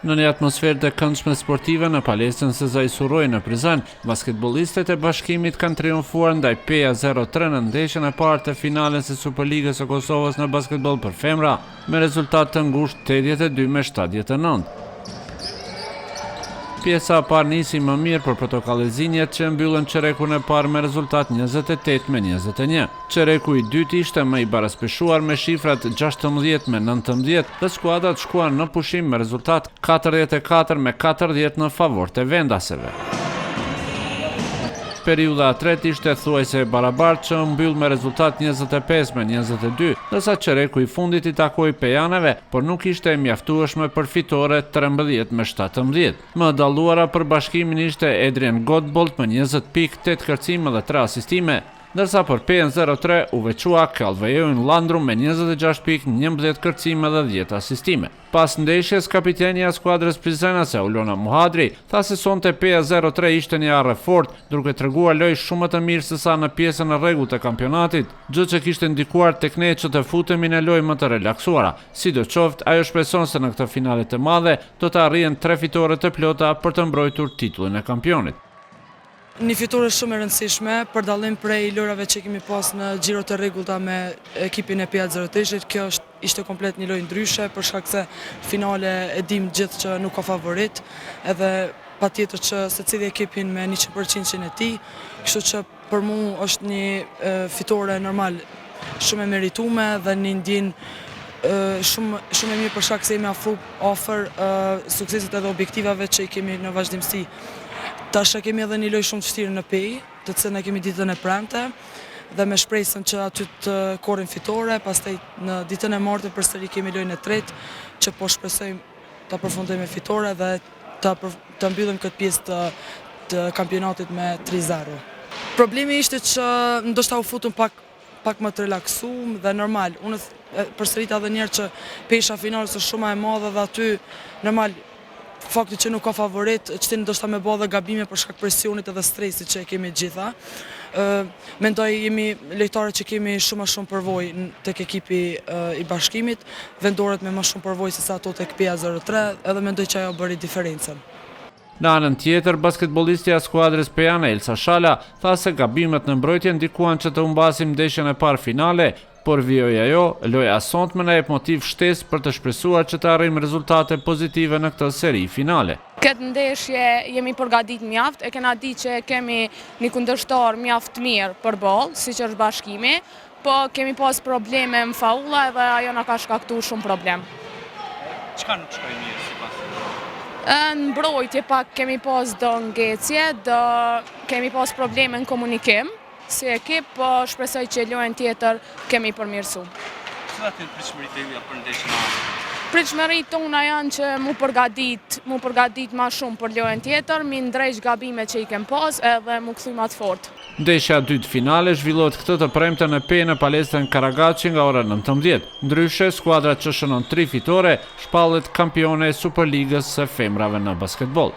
Në një atmosferë të këndshme sportive në palestrën Sezai Surroi në Prizren, basketbollistet e Bashkimit kanë triumfuar ndaj Peja 03 në ndeshjen e parë të finales së Superligës së Kosovës në basketboll për femra, me rezultat të ngushtë 82 me 79. Pjesa e parë nisi më mirë për portokallezinjtë që mbyllën çerekun e parë me rezultat 28 me 21. Çereku i dytë ishte më i baraspeshuar me shifrat 16 me 19 dhe skuadrat shkuan në pushim me rezultat 44 me 40 në favor të vendaseve. Periudha e tretë ishte thuajse e barabartë që u mbyll me rezultat 25 me 22, ndërsa çereku i fundit i takoi pejaneve, por nuk ishte e mjaftueshme për fitore 13 me 17. Më e dalluara për Bashkimin ishte Adrian Godbolt me 20 pikë, 8 kërcime dhe 3 asistime, ndërsa për Pejën 03 u veçua Calvejun Landrum me 26 pikë, 11 kërcime dhe 10 asistime. Pas ndeshjes, kapitenia e skuadrës prizrenase, Aulona Muhadri, tha se sonte Peja 03 ishte një arrë e fortë, duke treguar lojë shumë më të mirë sesa në pjesën e rregullt të kampionatit, gjë që kishte ndikuar tek ne që të futemi në lojë më të relaksuara. Sidoqoftë, ajo shpreson se në këtë finale të madhe do të arrihen tre fitore të plota për të mbrojtur titullin e kampionit. Një fitore shumë e rëndësishme, për dallim prej lojrave që kemi pas në xhiro të rregullta me ekipin e Peja 03-shit, kjo është ishte komplet një lojë ndryshe, për shkak se finale e dim gjithë që nuk ka favorit, edhe patjetër që secili ekip hin me 100% e tij, kështu që për mu është një fitore normal shumë e meritume dhe një ndjenjë shumë shumë e mirë për shkak se jemi afru afër suksesit edhe objektivave që i kemi në vazhdimësi. Tash e kemi edhe një lojë shumë të vështirë në Pejë, të cilën e kemi ditën e premte dhe me shpresën që aty të korrim fitore, pastaj në ditën e martë përsëri kemi lojën e tretë që po shpresojmë ta përfundojmë me fitore dhe ta të mbyllim këtë pjesë të të kampionatit me 3-0. Problemi ishte që ndoshta u futëm pak pak më të relaksum dhe normal. Unë përsërita edhe njëherë që pesha finales është shumë e madhe dhe aty normal fakti që nuk ka favorit, që ti ndoshta me bo dhe gabime për shkak presionit edhe stresit që e kemi gjitha. Mendoj jemi lojtarët që kemi shumë më shumë përvojë tek ekipi i Bashkimit, vendoret me më shumë përvojë se sa ato tek Peja 03, edhe mendoj që ajo bëri diferencën. Në anën tjetër, basketbollistja e skuadrës pejane Elsa Shala tha se gabimet në mbrojtje ndikuan që të humbasim ndeshjen e parë finale, por vijoi ajo, loja e sontme na jep motiv shtesë për të shpresuar që të arrijmë rezultate pozitive në këtë seri finale. Këtë ndeshje jemi përgatit mjaft, e kena di që kemi një kundërshtar mjaft mirë përballë, siç është Bashkimi, Po kemi pas probleme në faulla edhe ajo na ka shkaktu shumë problem. Çka nuk shkoi mirë sipas jush? Në mbrojtje pak kemi pas do ngecje, do kemi pas probleme në komunikim si ekip, po shpresoj që lojën tjetër kemi përmirësu. Cilat janë pritshmëritë e juaja për ndeshjen e ardhshme? Pritshmëritë tona janë që mu përgadit, mu përgadit ma shumë për lojën tjetër, mi ndreq gabimet që i kem pas edhe mu kthy ma të fortë. Ndeshja e dytë finale zhvillohet këtë të premte në Pejë në palestrën Karagaçi nga ora 19. Ndryshe, skuadra që shënon tri fitore, shpallet kampione e Superligës së femrave në basketboll.